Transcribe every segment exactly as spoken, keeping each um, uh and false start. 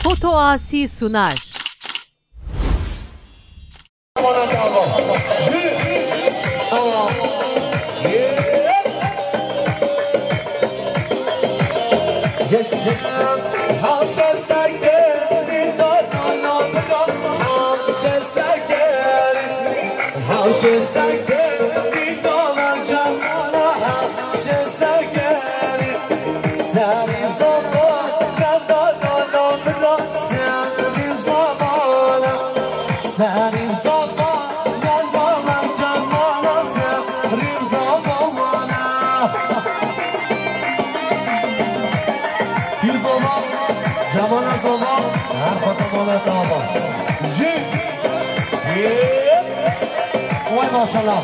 Foto Asi sunar. Pîr Zova, Cemala Zova, her xwe te mala te ava. Jî. Way maşallah.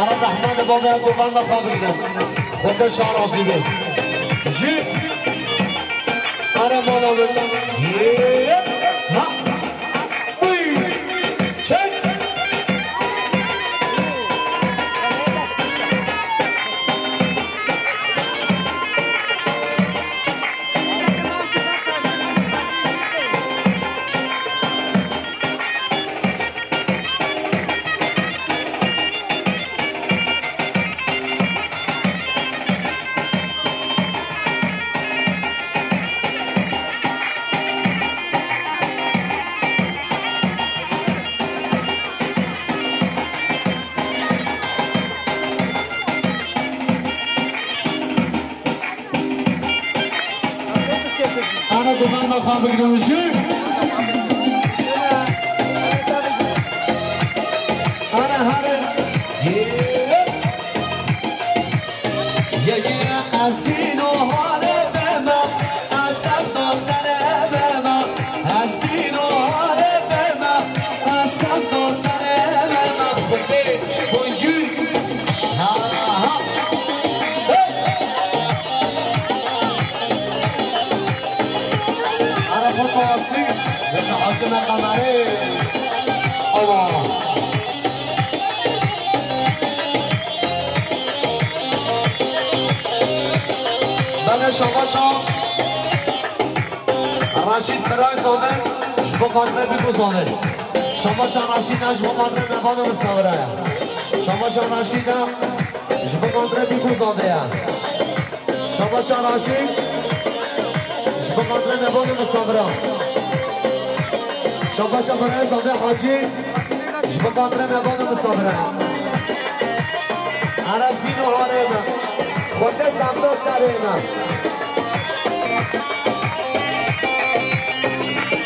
Ara Rehmanê bavê Erbûvan da xwe bigire. Xwedê şar razî be. Jî. Ara mala min. Jî. Ha. Uy. Çek. Ana guhana xwe bigrin jî. Ana here. Yekî ez dîno hale beme, ez sefta sere beme, ez dîno hale beme, ez sefta sere beme. Xwedê Songül. Ha, ha. Hey! Ara fotoğrafı, ve hakkında kamera. Ama. Bana şabaşa. Raşîd Miray Zade, ji bo xatirê Bîko Zade. Şabaşa Raşîd e, ji bo xatirê Mevan û Misafira ye. Şabaşa Raşîd e, ji bo xatirê Bîko Zade ye. Şabaşa Raşîd, ji bo xatirê Mevan û Misafira. Şabaşa Miray Zade Hacî, ji bo xatirê Mevan û Misafira. Erez dîno harê me. Xwedê semda serê me.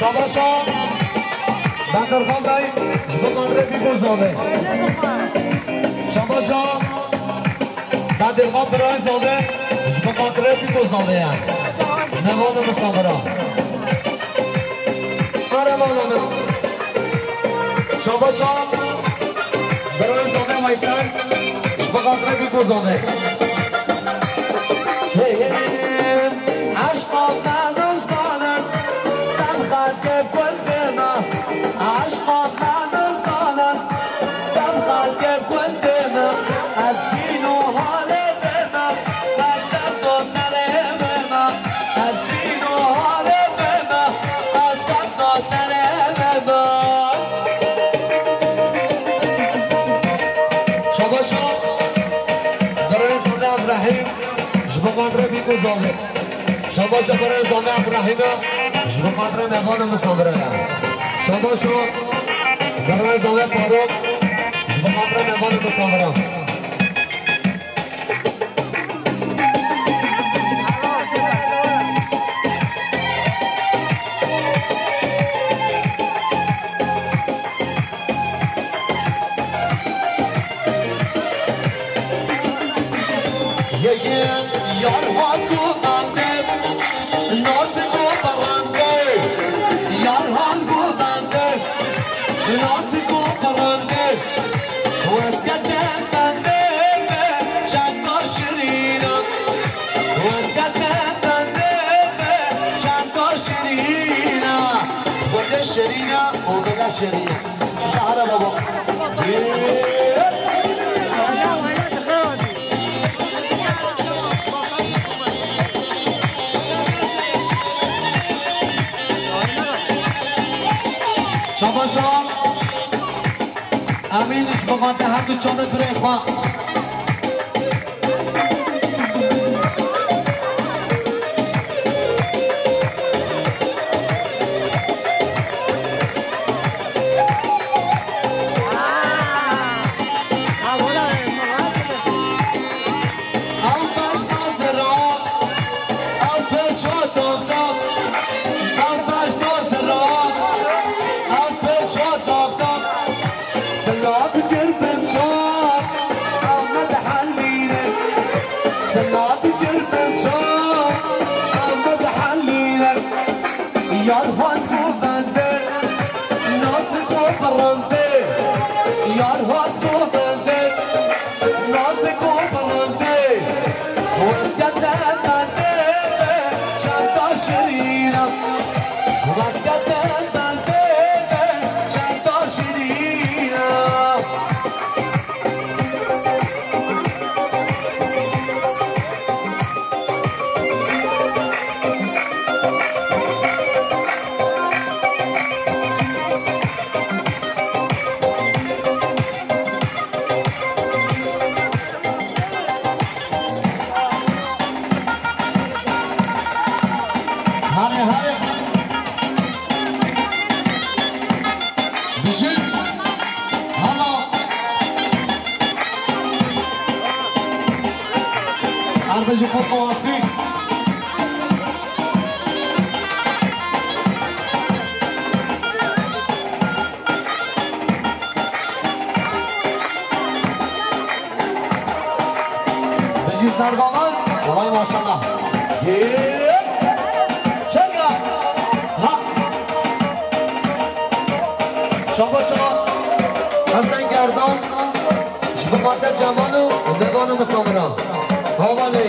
Şabaşa Bedirxan Bey, ji bo xatirê Bîko Zade. Şabaşa Bedirxan Birayê Zade, ji bo xatirê Bîko Zade ye. Nevan û Misafira. Are mala min. Şabaşa Birayê Zade Veysel, ji bo xatirê Bîko Zade. Hey, hey, hey, hey. Eşqa me nizanin, dem xelkê kul bême. Eşqa me nizanin, dem xelkê kul bême. Ez dîno halê bême, ez sefta serê bême. Ez dîno halê bême, ez sefta serê bême. Şabaşa Birayê Zade Ebrahîm, ji bo xatirê Bîko Zade. Şabaşa Birayê Zade Ebrahîm e, ji bo xatirê Mevan û Misafira ye. Şabaşa Birayê Zade Faruk, ji bo xatirê Mevan û Misafira. Yar hat ku bende, nas ku bende, yar hat ku bende, nas ku bende. Weskete bende be, çend şirîna. Weskete bende be, çend şirîna. Xwedê şirîna û bide şirîna. Hara baba. Şabaşa. Emîn ji bo me de her du çavê birê xwe. Ew beşna ziran, ew pir şo top top. Ew beşna ziran, ew pir şo top top. Silav kir bin şo, ew me dihelîne. Silav kir bin şo, ew me dihelîne. Yar hat ku bende, nas ku birinde. Yar hat ku bende, nas ku birinde. Weskete bende, çend şirîna. Weskete bende, çend şirîna. Hare, hare. Bijî. Hala. Arbejî Fatma Asî. Bijî serbavan. Vay maşallah. Çeka. Ha. Şabaşa. Hesen Gerdan. Ji bo xatir Cemal û Mevan û Misamira. Havalê.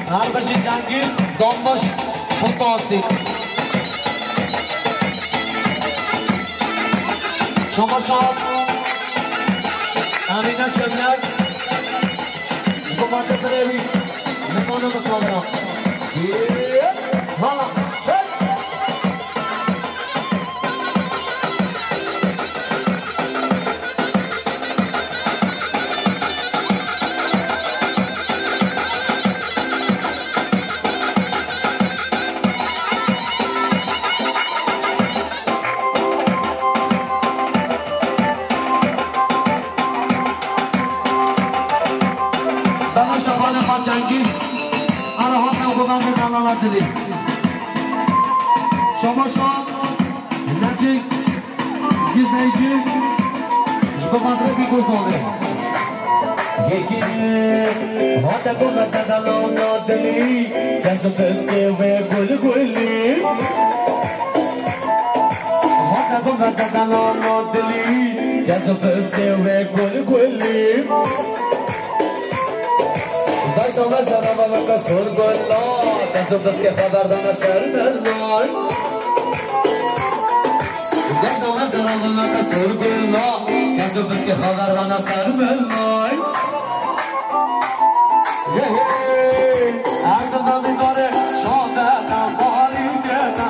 Her bijî Cengiz, Donbaş, Fotosî. Şama şat. Emîne Çemlek. Ji bo xatir birê wî. Mevan û Misamira. Hala. Çek. Bana şabanê xwe Cengiz, ara hate û bimende delala dilê. Şama şat. Necik, Gizeyci, ji bo xatirê Bîgozanê. Yekî hate gome te delala dilî, kes û piskê wê gul gulî. Hate gome te delala dilî, kes û piskê wê gul gulî. Daşta me serava me qesûr gulla, kes û piskê xwe berdane ser milay. Daşta me serava me qesûr gulla, kes û piskê xwe berdane ser milay. Ye, ye. Ez namî dare çaveta barî keta,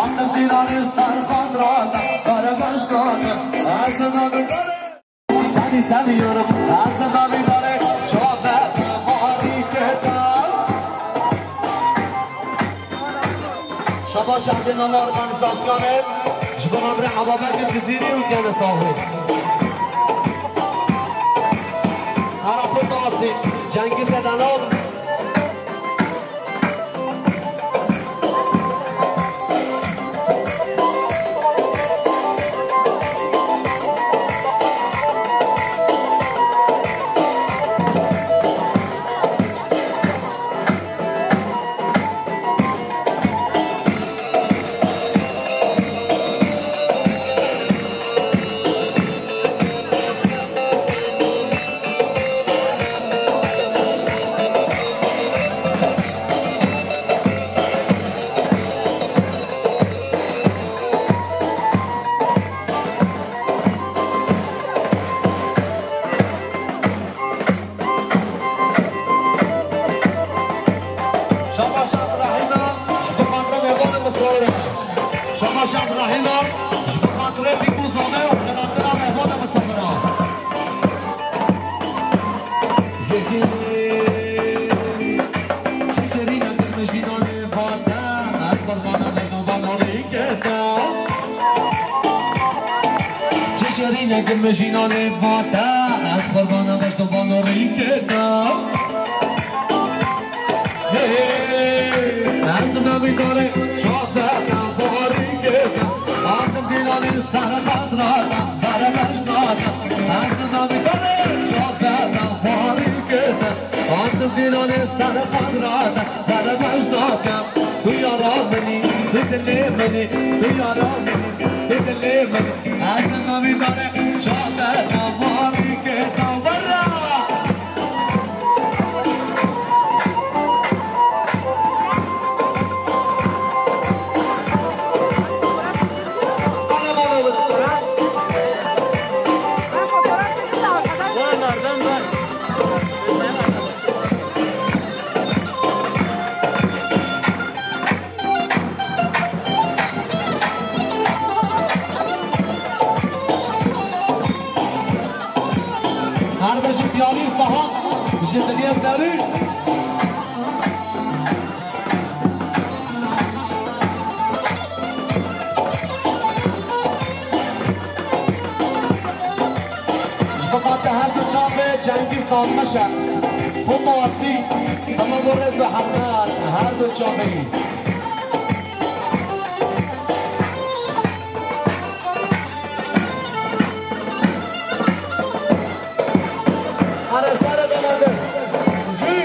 andim dîlanî ser xandra te, kare baş kate. Ez namî dare Seni seviyorum, her zaman bir çöpe harikete. Şaba şahdê nava organizasyon ev, ji bo birê Ebabekir Cizîrî û Diyane Saxî. Arafat Asî, Cengiz Edenal. Gimijîna lê vate, ez qurbana beşto balo rîkê te. Hey, ez navî dore şate na barîkê te. Hatim dîlanê ser xetrate, ser beşnate. Ez navî dore şate na barîkê te. Hatim dîlanê ser xetrate, ser beşnate. Tu yara min î, tu dilê min î, tu yara min î, tu dilê min î. Ez navî dare şate na barîkê te. Werra! Kardeşim piyanist daha, bir şey diye sarı. Ji bo xatir her du çavê Cengiz Dalmişe, Xum Asî, sema bo rêz û hurmet her du çavê. Ara sare demande. Jû.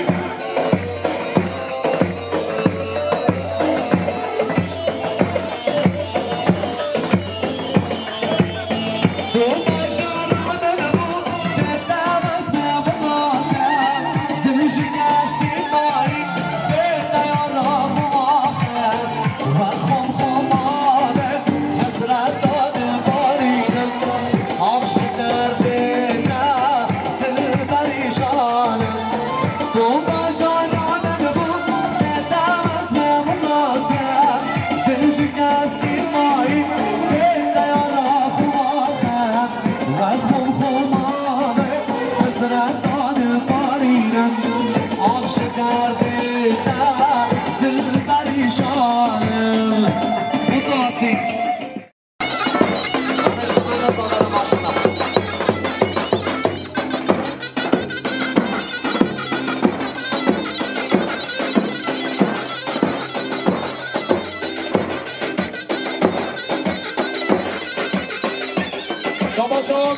Şabaş ol.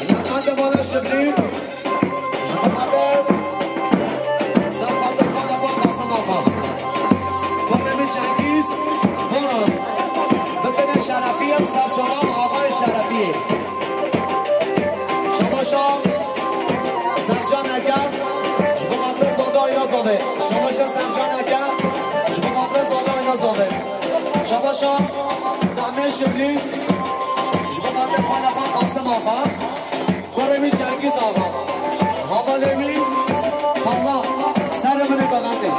Nefende bana şiblî. Ji bo xatir Serxatir Xalefan Qasim Axa. Kurê min Cengiz, bûne. Bitine şerefiyê, Serçalan Axayê Şerefiyê. Şabaşa Sercan Eke, ji bo xatir Zada Oyna Zade. Şabaşa Sercan Eke, ji bo xatir Zada Oyna Zade. Şabaşa Nehmê Şiblî, ji bo xatir Xalefan Qasim Axa. Kurê min Cengiz Axa. Hevalê min Pala, serê min ê govendê.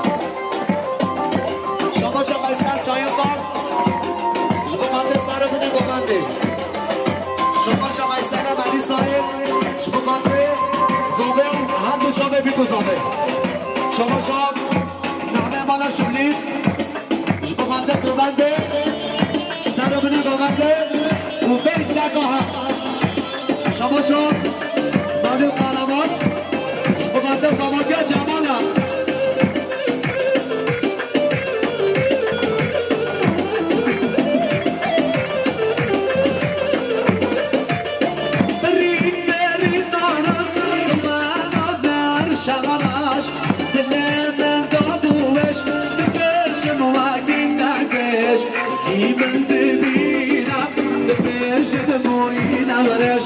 Şabaşa Veysel Çayırdan, ji bo xatir serê min ê govendê. Şabaşa Veysel Melîsayê, ji bo xatir Zobê û her du çavê bî ku Zobê. Şabaşa Nehmê Mala Şiblî. Ji bo xatir govendê, serê min ê govendê û bê îsteka he. Şabaşa Navîn Kahraman, ji bo xatir Samatiya Cemal e. Birîn berîn daran, zimana ber şalaş. Dilê min dad û weş, dibêjim wekî te gêj. Kî min dibîne, dibêjim wî ne reş.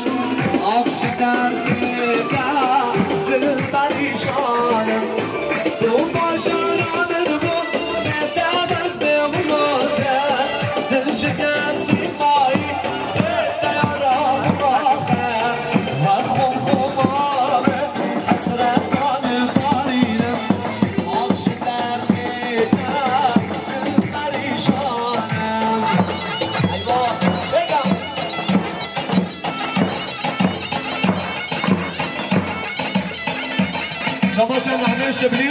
Av ji derdê te, zil perîşan im. Tu bajara min bû, ne te dest bê wilo te. Dil şikestî mayî, bê te ya raxim raxe. Her xum xuma be, hesretan parînim. Av ji derdê te, perîşan im. Eyvah, bêga. Şabaşa Nehmê Şiblî.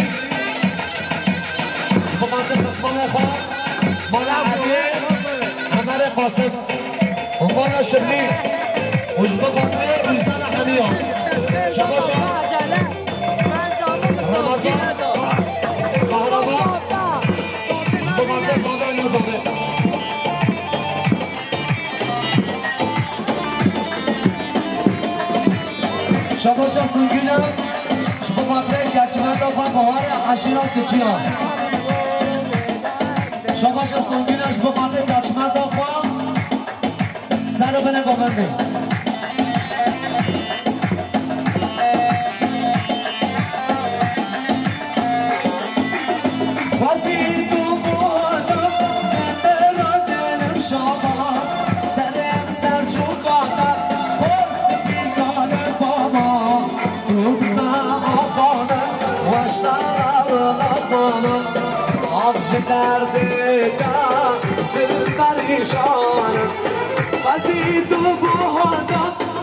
Ji bo xatir xizmanê xwe. Mala Ebdulê, Emerê Qasim. Û Mala Şiblî. Ji bo Fatimê Îzana Hemiya. Şabaşa. Ramazan. Kahraman. Ji bo Fatimê Zabe Ela Zabe. Şabaşa Sungîna. Ji bo Fatimê Keçimenda xwe Baharê Eşîra Kiçiya. Şabaşa Sungîna ji bo Fatimê Keçimenda xwe. Sero bine govendê. Xwezî tu buhata, bendera dilim şaba, serem Selçuka te, hol spî gale baba, tu dime axane, weşnara baba, av ji derdê te, zil perîşan. Xwezî tu buhata,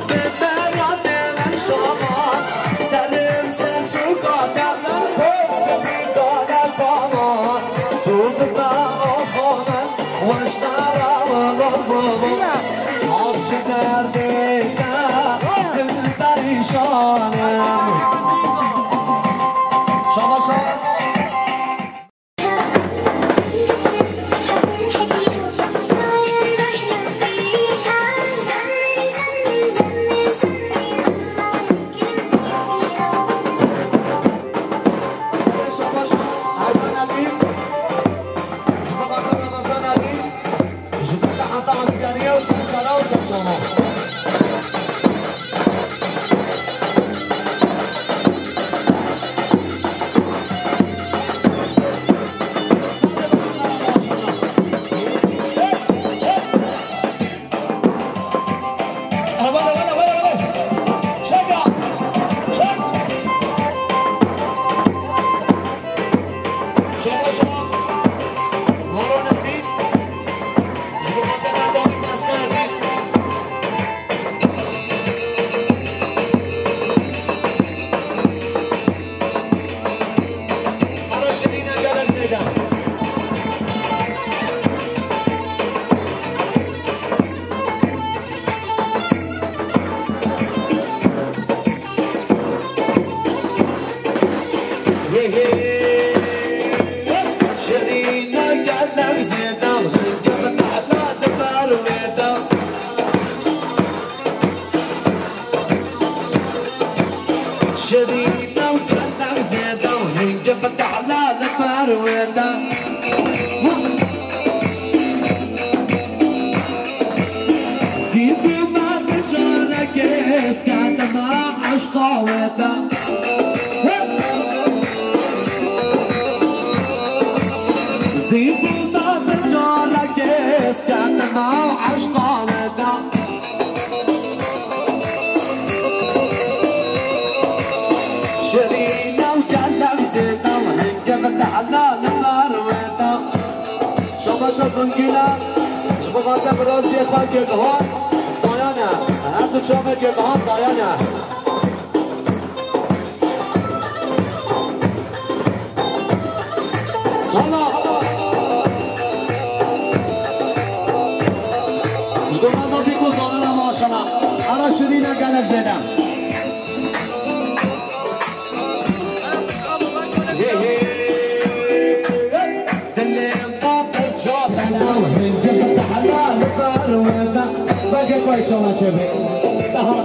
bendera dilim şaba, serim Selçuka te, hol spî gale baba, tu dime axane, weşnara baba, av ji derdê te, zil perîşan. Şabaş, şabaş. Şirîna gelek zêde, hingê bi tehla di ber wê de. Şirîna gelek zêde, hingê bi tehla di ber wê de. Dî bû me bi carekê, ez ketime eşqa wê de. Dî bû me bi carekê, ez ketime eşqa wê de. Şirîna û gelek zêde, hingê bi tehla li ber wê de. Şabaşa Zingîna, ji bo vate bi rastiyê xwe girdihan dayane. Her du çavê girdihan dayane. Hala, hala. Ji bo me da bîk û zanera maşala. Ara Şirîna gelek zêde. Dilê me bi carekê, hingê bi tehla li ber wê de. Belkî koy şana çêbe. Daha.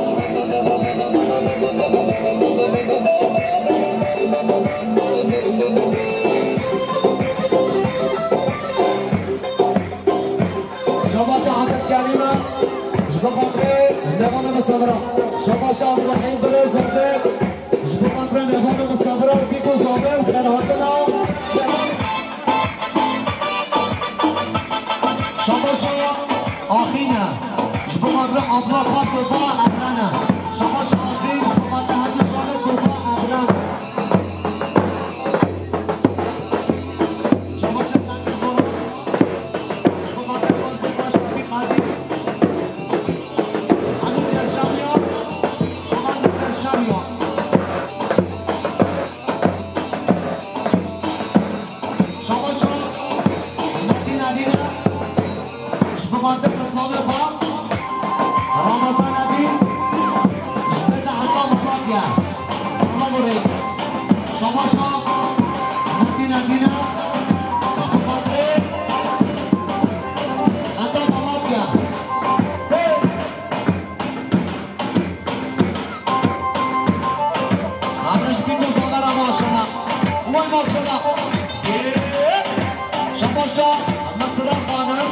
Şabaşa Ahmet Kerîme, ji bo xatirê Nevanê Misafira. Şabaşa Abdurrahîm Birê Zordê, ji bo xatirê Nevanê Misafira û Bîk û Zordê û serhatina. Şabaşa Axîne, ji bo xatirê Abdullah Xan Toba Evrene. Şabaşa Axîn, ji bo xatirê her du çavê Toba Evrene. Şabaşa Zengî Zordê. Şabaşa Metin Edîne, ji bo xatir Islamê xwe, Ramazan Edîn. Maşallah. Şabaşa Mesra Xanim.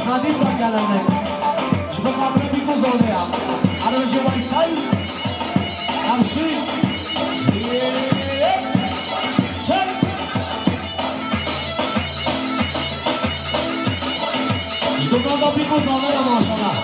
Nadîsa gelenek. Ji bo Fatimê Bîk û Zolê ya. Arabajê Weysel. Hemşî. Çek. Ji bo Nada Bîk û Zolê ya maşallah.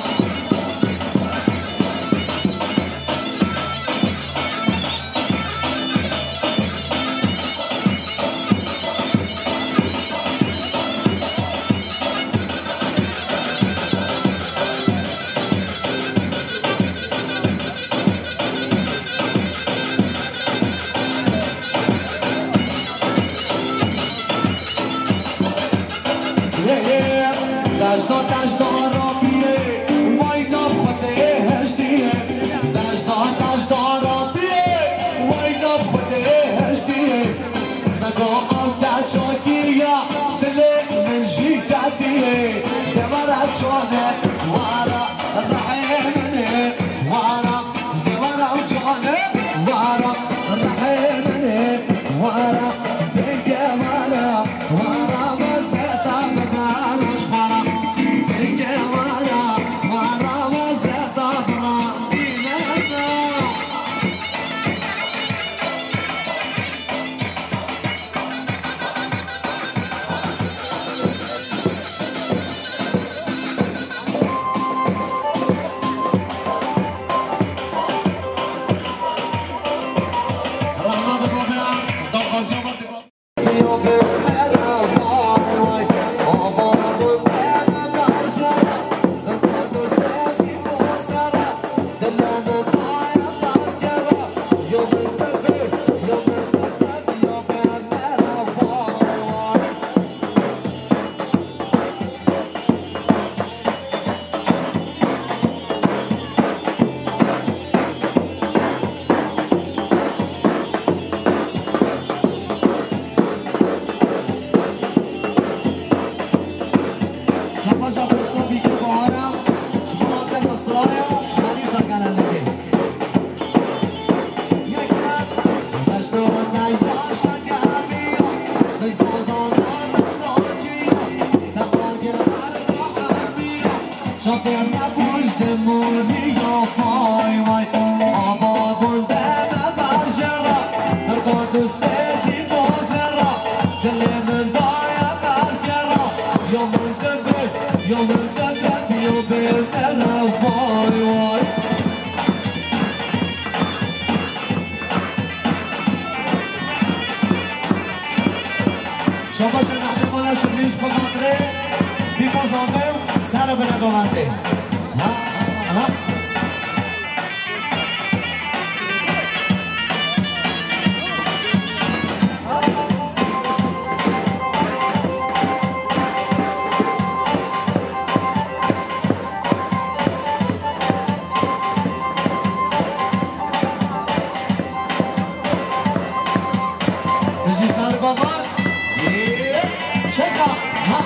Dajda, dajda rabiyê, wayna Xwedê hejdiye. Dajda, dajda rabiyê, wayna Xwedê hejdiye. Mego ew te çakiya, dilê min jî kediyê. Devera çane, wara rehê min e, wara. Wara cane, wara rehê min e, wara dengê wara, wara wezeta min rojxwara. Dengê wara, wara wezeta min rojxwara. Şabaşa Xweşka Bîgir Bahara, ji bo Aker Mesraya, Melîsa Gelenlikê. Şabaşa nehtemana şirîş bimatirê, bîka zame û ser bine dovendê. Ha? Ha? Dijî ser baba. Çeka. Ha.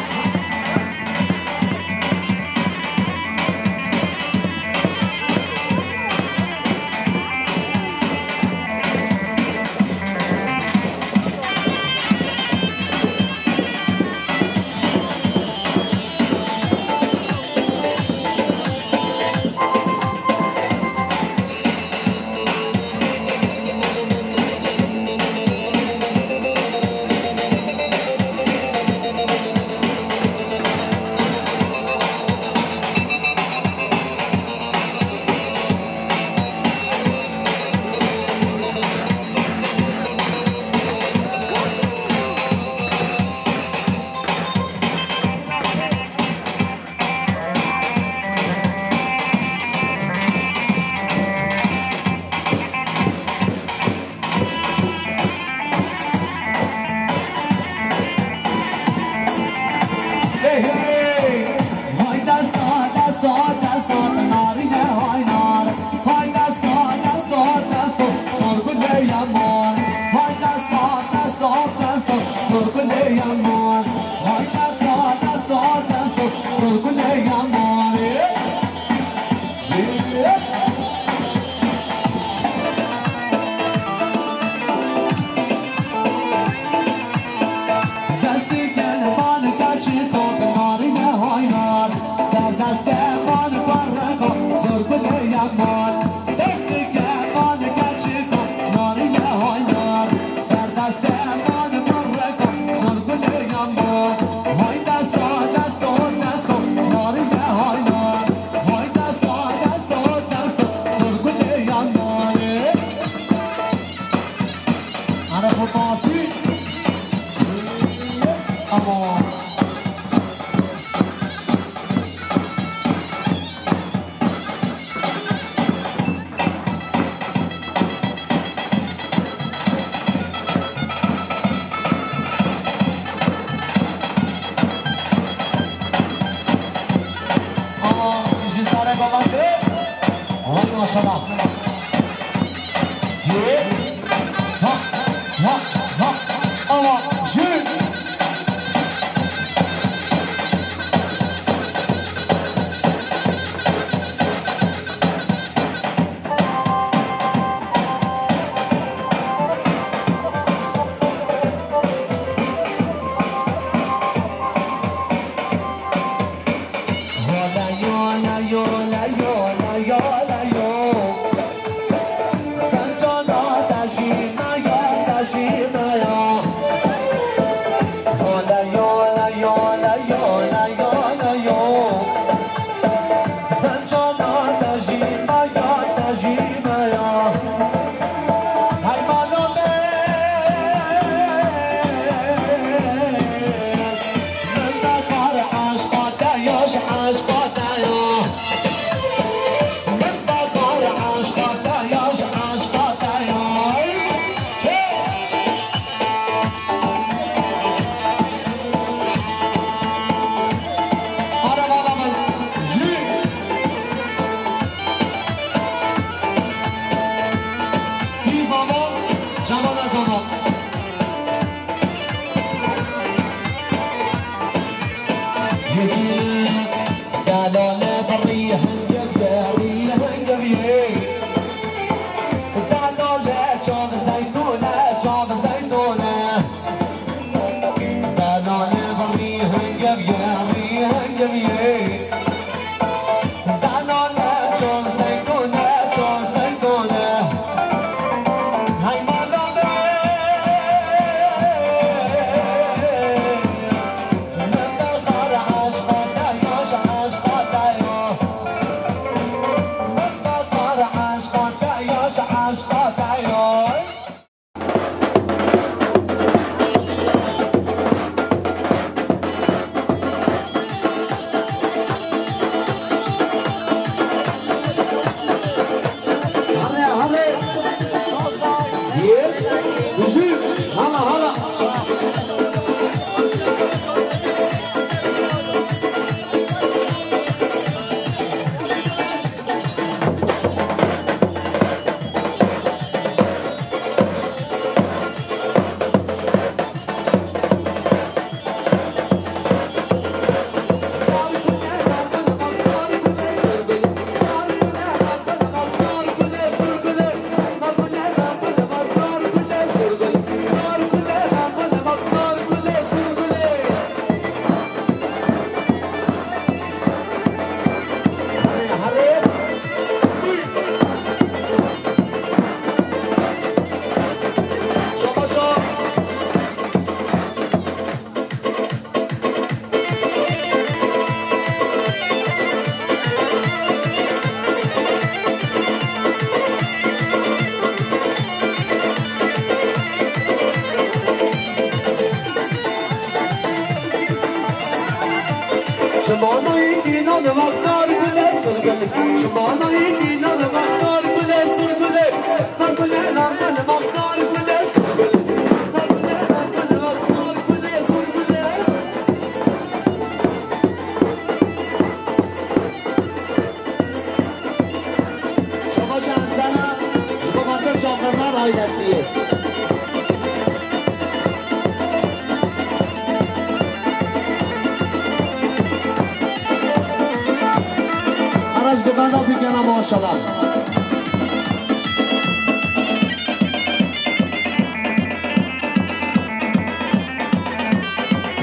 Bikene maşallah.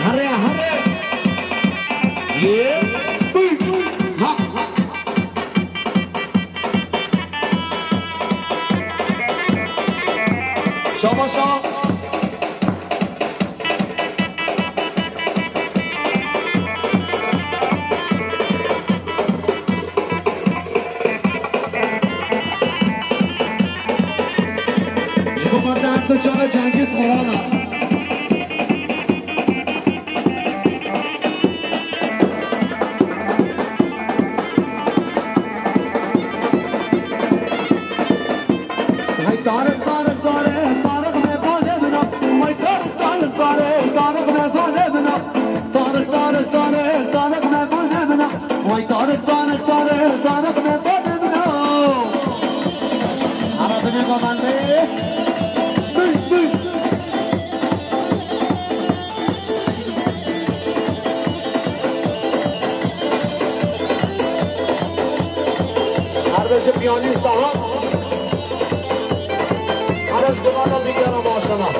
Here, here. Ye. Bıy. Ha, ha. Şabaşa. Ji bo me derd diçare Cengiz Morana. Hey Tarık, Tarık, Tarık, Tarık me bale bina. Hey Tarık, Tarık, Tarık, Tarık me bale bina. Tarık, Tarık, Tarık, Tarık me bale bina. Hey Tarık, Tarık, Tarık, Tarık me bale bina. Ara bine babande. Bıy, bıy. Her beşi piyanîst daha. Her beşi duvara bir yana maşallah.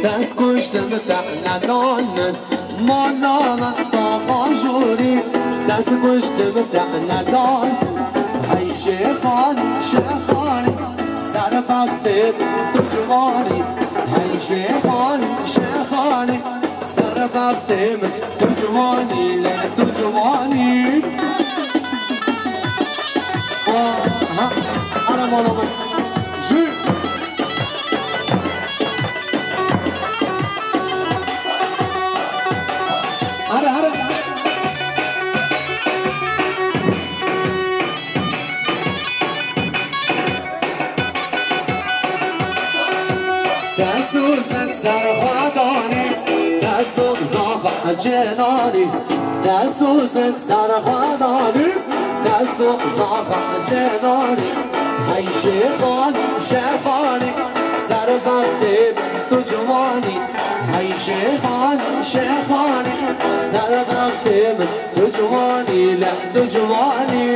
Dest kuştim te nedan min, mana me taxa jorî. Dest kuştim te nedan min. Hey Şêxan, Şêxanî, serbextê tu ciwanî. Hey Şêxan, Şêxanî, serbextê min tu ciwanî, le tu ciwanî. Aha, ara mala min. Jû. Here, here. Te soz serxwedanî, te soz zaxa cenanî, te soz serxwedanî, te soz zaxa cenanî. Hey Şêxan, Şêxanî, serbextê min tu ciwanî. Hey Şêxan, Şêxanî, serbextê min tu ciwanî, le tu ciwanî.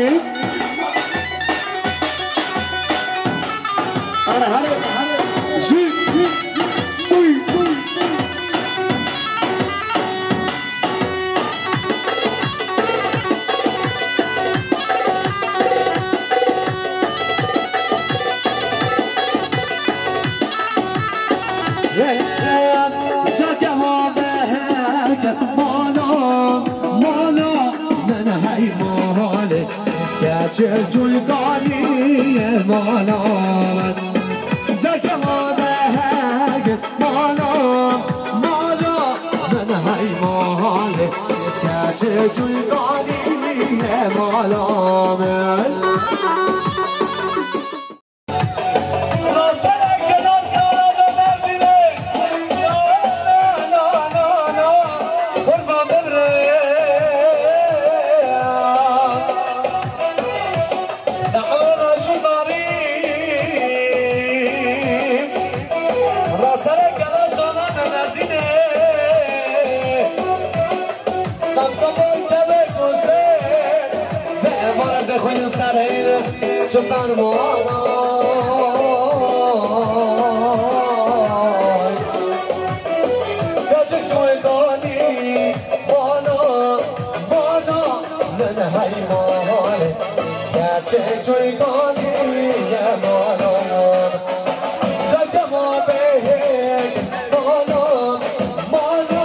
Here, here, here. Jî, jî, uy, uy. Cake ma beheke mala, mala, min hey malê, keçê cûykanî ye mala min. Cake ma beheke mala, mala, min hey malê, keçê cûykanî ye mala min. Çi fermana Keçik şoyganî bana, bana min heymanê. Keçik şoyganî ye bana. Cakema bêhek bana, bana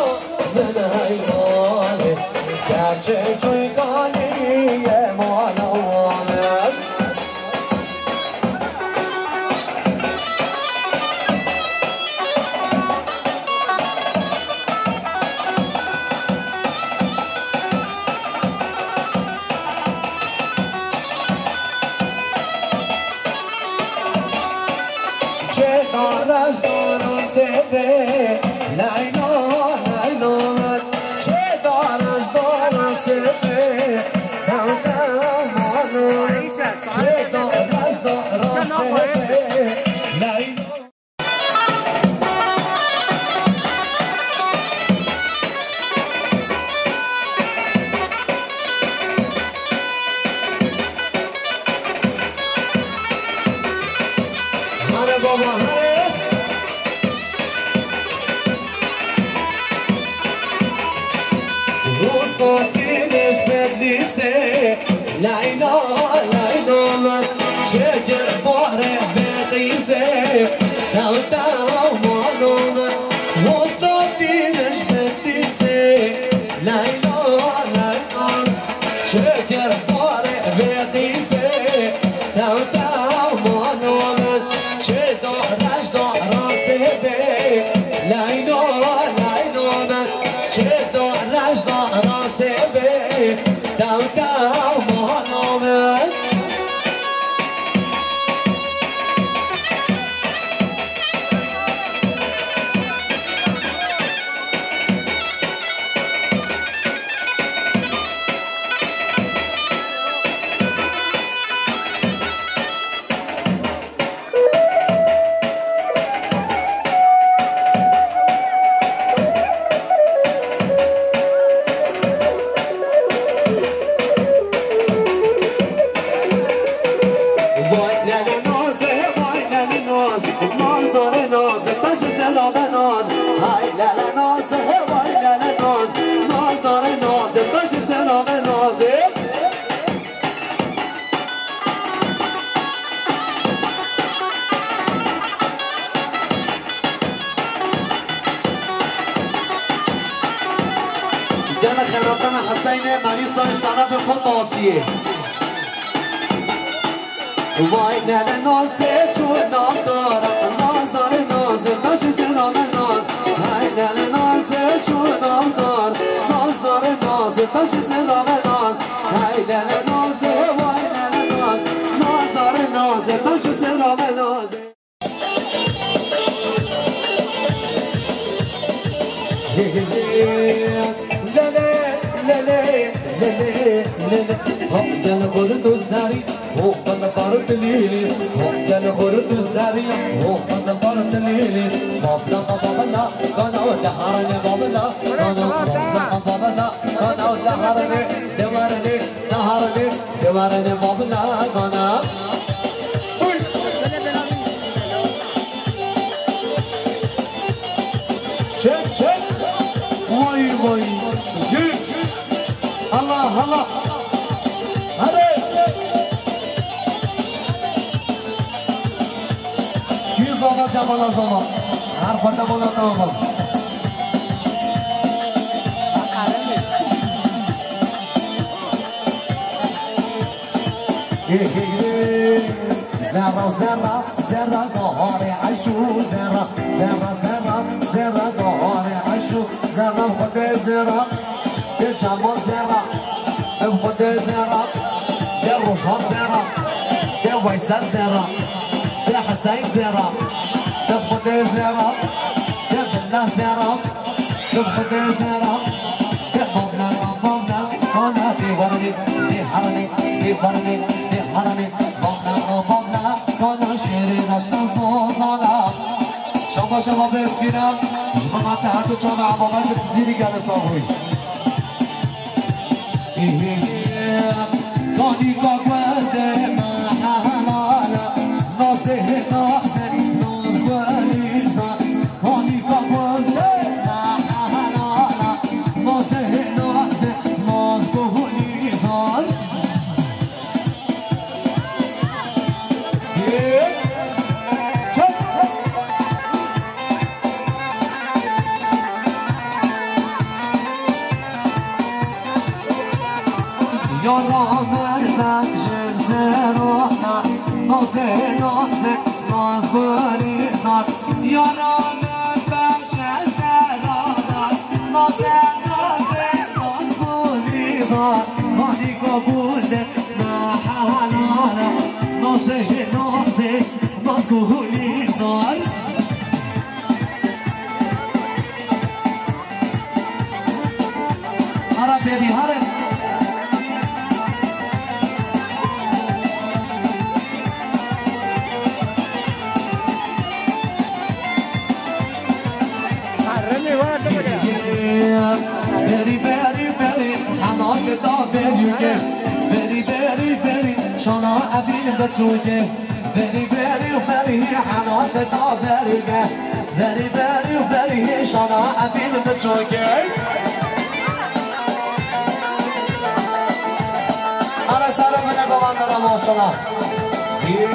min heymanê. Keçik şoyganî ye bana. Çê daraj dara sêvê, leyla, leyla. Çê daraj dara sêvê, dew, dew, mano. Çê daraj dara sêvê, leyla. Hare baba, hare. Ustatî dişbet lîsê, leyla, leyla min, şekir barê bê qîsê, kewta mano min. Ustatî dişbet lîsê, leyla, leyla min, şekir barê bê qîsê, kewta mano min. Çê daraj dara sêvê, leyla, leyla min. Çê daraj dara sêvê, dew, dew, mano min. Selamet naz, hay lele naz, hey vay lele naz, nazare naz, başı selamet naz. Gel xeratana Hüseyin'e, Melisa, işte ana bir fal basiyê. Vay nele nazê çû navdara, nazarê nazê beş zirame naz. Hay nele nazê çû navdar, nazarê nazê beş zirame naz. Hay nele nazê, vay nele naz, nazarê nazê beş zirame naz. Gel xurdu zerî, ho bende bar dilîlî. Gel xurdu zerî, ho bende bar dilîlî. Babla babla, kana o deharne babla, kana babla babla, kana o deharne, devarne, deharne, devarne babla, kana. Çek, çek. Vay, vay. Gül. Allah, Allah. Hadi. Yüz baba, cabala zama. Her fata bana tamam. Zerra, zerra, zerra, baharê eşû, zerra, zerra, zerra, zerra, baharê eşû, zerra, xwedê zerra, de çavan zerra, ev xwedê zerra, de Rojhan zerra, de Weysel zerra, de Hüseyin zerra, de xwedê zerra, de billah zerra. Dibxide zera, de babla, babla, kana de warane, de harane, de warane, de harane, babla, babla, kana şêrê daştan zozana. Şaba, şaba, bezbîna, ji xwe ma te her du çava ebabe ji zîrî gele sabûy. Kanika guhê me helal e, nazê nazê naz gulîzar. Kanika guhê me helal e, nazê nazê naz gulîzar. Çek. Yara me bejin zerana, nazê nazê naz gulîzar. Yara me bejin zerana, nazê nazê naz gulîzar. Kanika gulê me helal e, nazê nazê naz gulîzar. Ara berî, hare. Berî, berî, berî, hela li da berî ke. Berî, berî, berî, şana evîn biçûke. Berî, berî, berî, hela li da berî ke. Berî, berî, berî, şana evîn biçûke. Ara sare bine govandara maşallah. Buyur.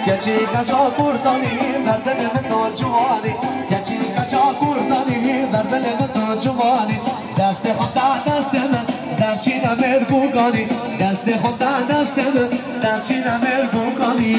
Keçî keça kurtanî, berdene min da ciwanî. Keçî keça kurtanî, berdene min da ciwanî. Destê xwe da destê min, devçîne mêr bûkanî. Destê xwe da destê min, devçîne mêr bûkanî.